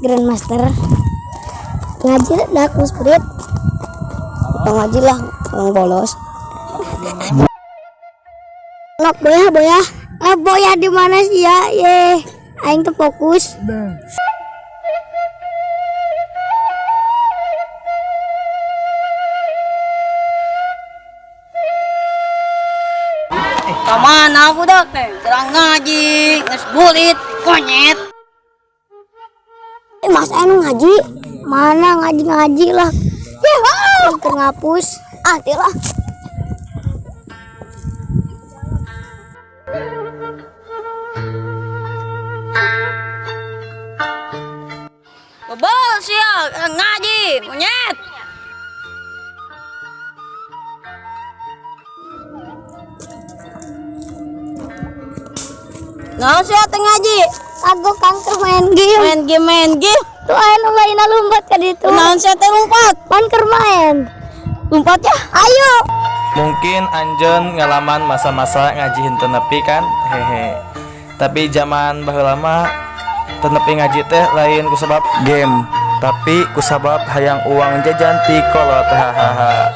Grandmaster. Ngaji dah ku spirit. Ngaji lah, orang bolos. Lok boya boya. Ah, boya di mana sih ya? Ye, aing tuh fokus. Kamana budak teh? Terang ngaji, geus burit, konyet. Eh, mas anu ngaji? Mana ngaji-ngaji lah. Ya, keur ngapus. Ah, teu lah. Bebel sia, ngaji, monyet. Naon sia teh ngaji? Kagok kanker main game. Main game, main game. Tuh anu lain lompat ka ditu. Naon sia teh lompat? Pan keur main. Lompat ya? Ayo. Mungkin anjeun ngalaman masa-masa ngaji henteu nepi kan? Hehe. Tapi zaman baheula mah teu nepi ngaji teh lain kusabab game, tapi kusabab hayang uang jajan ti kolot, hahaha.